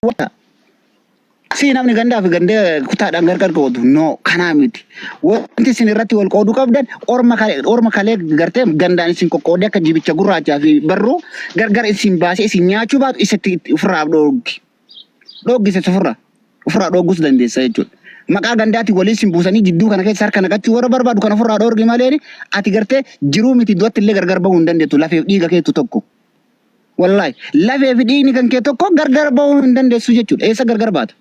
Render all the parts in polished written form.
Wata. Si namni gandaa fi gandee kutaadhaan gargar qoodu. No, kanaa miti. Wanti isin irratti wal qooduu qabdan orma kalee orma kalee gartee gandaan isin qoqqoodee akka jibicha gurraachaa fi barruu gargar isin baasee isin nyaachuu baatu isatti ofirraa dhooggi. Dhooggise ofirraa. Ofirraa dhooggus dandeessa jechuudha. Maqaa gandaatiin walii isin buusanii jidduu kana keessa harka naqachuu warra barbaadu kana ofirraa dhoorgi malee ati gartee jiruu miti du'atti illee gargar bahuu hin dandeettu lafeef dhiiga keetu tokko. Wallahi lafee fi dhiigni kan kee tokko gargar bahuu hin dandeessu jechuudha. Eessa gargar baata?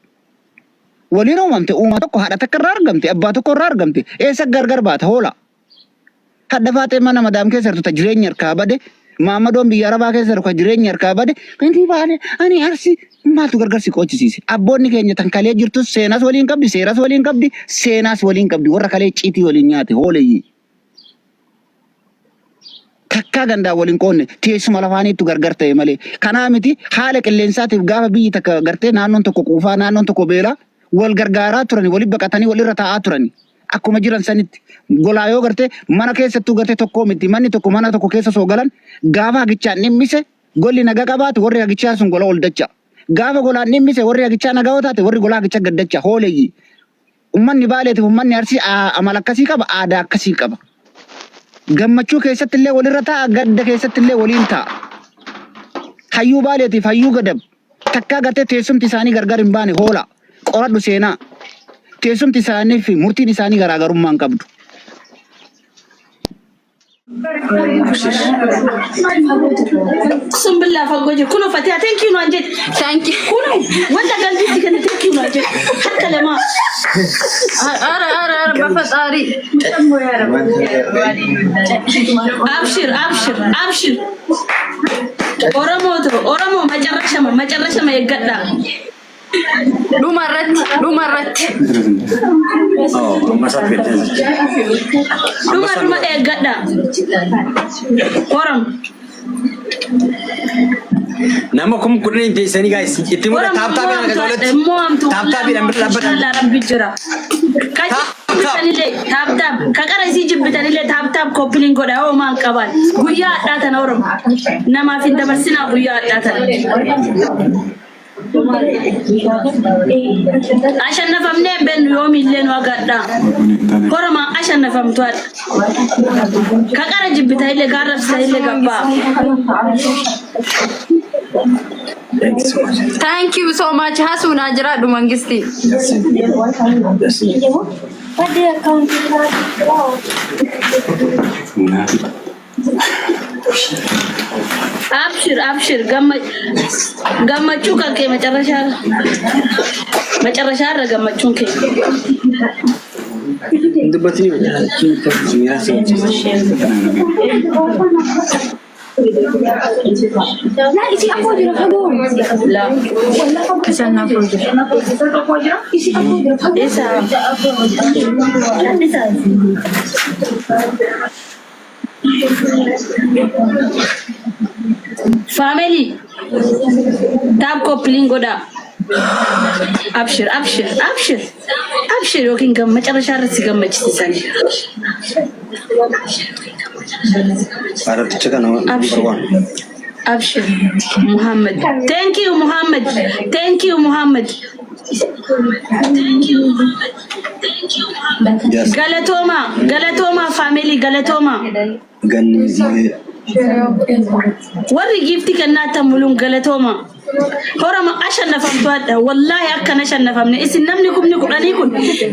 Waliin uumamte uumaa tokko haadha takka irraa argamte abbaa tokko irraa argamte eessa gargar baata hoola. Hadha faaxee mana madaam keessa jirtu ta jireenya harkaa bade maammadoon biyya arabaa keessa jiru ka jireenya harkaa bade inti baale ani arsi maaltu gargar si qochisiise. Abboonni keenya tan kalee jirtus seenas waliin qabdi seeras waliin qabdi seenaas waliin qabdi warra kalee ciitii waliin nyaate hooleyyii. Takkaa gandaan wal hin qoodne teessuma lafaaniittu gargar ta'e malee. Kanaa miti haala qilleensaatiif gaafa biyyi takka gartee naannoon tokko quufaa naannoon tokko beelaa wal gargaaraa turani wali baqatanii wal irra taa'aa turani. Akkuma jiran sanitti golaa yoo gartee mana keessattuu gartee tokkoo miti manni tokko mana tokko keessa osoo galan gaafa hagichaan dhimmise golli naga qabaatu warri hagichaa sun gola ol dacha. Gaafa golaan dhimmise warri hagichaa nagaa yoo taate warri golaa hagicha gad dacha hooleyyii. Ummanni Baaleetiif ummanni Arsii amala akkasii qaba, aadaa akkasii qaba. Gammachuu keessatti illee walirra taa'a, gadda keessatti illee waliin taa'a. Hayyuu Baaleetiif hayyuu Gadab takkaa gartee teessumti isaanii gargar hin baane hoola. Qoradhu seenaa. Teessumti isaanii fi murtiin isaanii garaagarummaa hin qabdu. Sun billaa fagoo jiru. Kunoo Fatiha thank you naan jedhe. Thank you. Kunoo wanta galbiitti kenne thank you naan jedhe. Harka lamaa. Ara ara ara በፈጣሪ Abshir abshir abshir. Oromoo ta'u Oromoo macarrashama macarrashama eeggadhaa. Dhuma irratti dhuma irratti. Dhuma dhuma eeggadha. Orom. Nama 10,000 teessanii guys itti mudha Orom taap taap mo'amtu jedhan walitti mo'amtu. taap taap jedhan bira dhaabbatan. Inshallah rabbi jira. Ka Taap taap. jibbitanillee taap taap ka qara isii jibbitanillee taap taap koppiliin godha hoo maan qaban guyyaa hadhaa tana orom namaaf hin dabarsinaa guyyaa hadhaa tana. Ashannafamnee hin beeknu yoomillee nu agadha. Horoma ashannafamtu hadha. Ka qara jibbita illee ka arrabsita illee gabbaa. Thank you so much. Thank you so much. Hasuunaa jiraadhu mangistii. Abshir abshir gammachuu kan kee macarrashaarra macarrashaarra gammachuun kee. Dubbatni La isa isa. Family tap copy link godhaa. Abshir abshir abshir abshir yookiin macarrashaa irratti si gammachisiisan. Arabticha kana number Abshir one. abshir Muhammad. Thank you Muhammad. Thank you Muhammad. Yes. Galatooma galatooma family galatooma. Ganni moo'ee. Warri giiftii kennaattan muluun galatooma. Horama ashannafamtu hadha. Wallaahi akkan ashannafamne. Isin namni 10,000 kun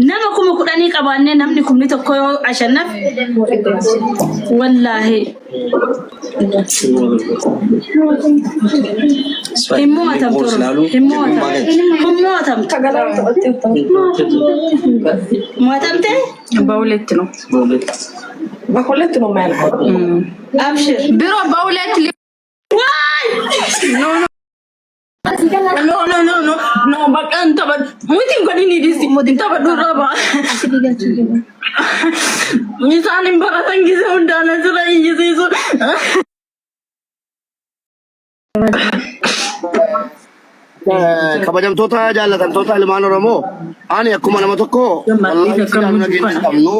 nama 10,000 qabaannee namni 1,000 yoo ashannaf wallaahi hin mo'atamtu Oromo. Hin mo'atamtu. Hin mo'atamtu. Mo'atamte? በሁለት ነው። በሁለት ነው የሚያልቀው። Abshir. ቢሮ በሁለት Waay! No, no, no, no, no, no, no, በቃ እንተበ ሙቲን godhini dhiisi taphadhu raba. Isaan hin baratan gisee hundaan asirra iyyisiisu. Kabajamtoota jaallatamtoota ilmaan Oromoo, ani akkuma nama tokko wallaahi siidhaan nageenya hin qabnu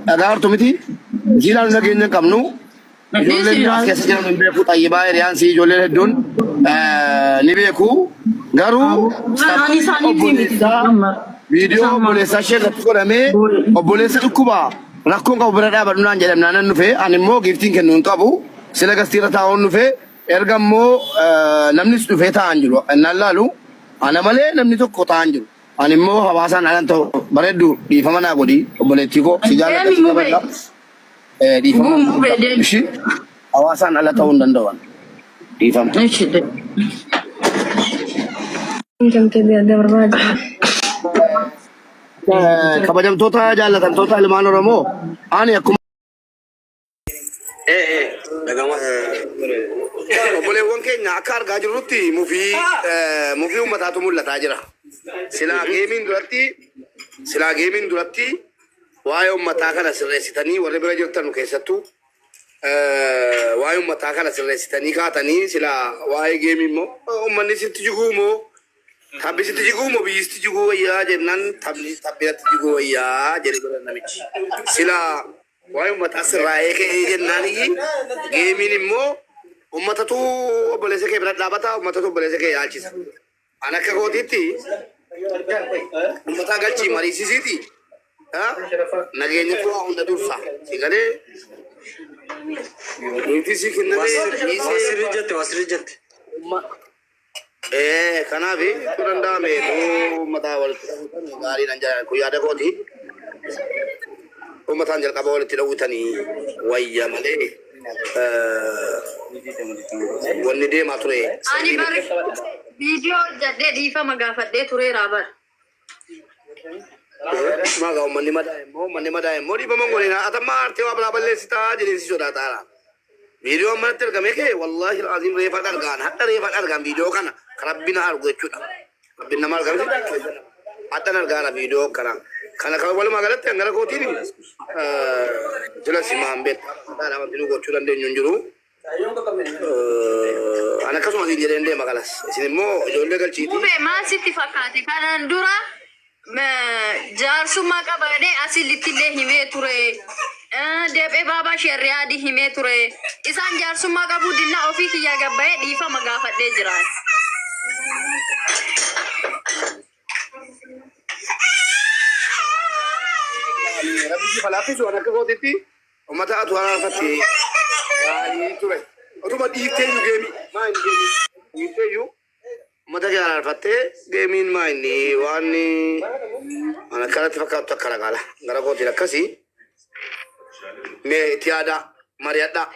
dhagaartu miti siidhaan nageenya hin qabnu ijoolleen as keessa jiran hin beeku xayyibaa hiriyaan si ijoolleen hedduun ni beeku. Garuu Ani isaaniitti miti. viidiyoo obboleessaa ishee irratti godhamee obboleessa dhukkubaa rakkoon qabu bira dhaabadhu naan jedhamnaan nan dhufe ani immoo giiftiin kennu hin qabu sila gastiirra taa'uun dhufe erga immoo namnis dhufee taa'an jiru innaan laalu ana malee namni tokko taa'an jiru ani immoo hawaasaan alan ta'u bareeddu dhiifama naa godhi obboleettii koo si jaalladha Deemi si mubee. kabajaa dhiifama Mubee deemi. ishii hawaasaan ala ta'uu hin danda'an dhiifama. Ishi deemi. Kabajamtoota jaallatamtoota ilmaan Oromoo ani akkuma obboleewwan keenya akka argaa jirrutti mufii mufii uummataatu mul'ataa jira. Silaa geemiin duratti silaa geemiin duratti waa'ee uummataa kana sirreessitanii warri bira jirtan keessattuu waa'ee uummataa kana sirreessitanii kaatanii silaa waa'ee geemii immoo uummanni sitti jiguu moo tabbi sitti jiguu moo biyyi sitti jiguu wayyaa jennaan tabni tabbi natti jiguu wayyaa jedhe jira namichi. Silaa waa'ee uummataa sirraa'ee ka'ee jennaan geemiin immoo uummatatu obboleessa kee bira dhaabata uummatatu obboleessa kee yaalchisa. An akka kootiitti uummataa galchii mariisisiiti. Nageenya koo hunda dursa. Si galee nuti si kenname dhiisee Wasirri jette wasirri jette. Kanaaf kun danda'ame uummataa walitti dhawwitanii gaariidhaan jedhan kun yaada kooti. Uummataan jalqaba walitti dhawwitanii wayya malee wanni deemaa ture. Ani bar viidiyoo hojjedhee dhiifama gaafadhee tureera bar. Maagaa uummanni madaa'e immoo uummanni madaa'e immoo dhiifama hin godhin atammaa aartee waa biraa balleessitaa jedheen si sodaataara. Viidiyoo manatti argame kee wallaahi alaaziim reefaan argaan hadha reefaan argaan viidiyoo kana kan rabbi na argu jechuudha. Rabbi nama argame hadhan argaara viidiyoo kana. Kana kan walumaa galatti hangara kootiin jila simaan beektaa wanti nu gochuu dandeenyu hin jiru. An akkasuma siin jedheen deema kalas. Isin immoo ijoollee galchiiti. Mubee maal sitti fakkaate kanaan dura jaarsummaa qaba jedhee asilitti illee himee ture. Deephee baabaa sherriyaadii himee ture. Isaan jaarsummaa qabuu dinnaa ofii kiyyaa gabbayee dhiifama gaafadhee jira. Rabbi si falaafisu an akka kootitti uummata atu araarfatte gaarii ture. Otuma dhiiftee iyyuu geemii maa inni geemii dhiiftee iyyuu uummata kee araarfattee geemiin maa inni waan an akkanatti fakkaatu akka ragaala. Gara kootiin akkasii mee itti yaadaa mari'adhaa.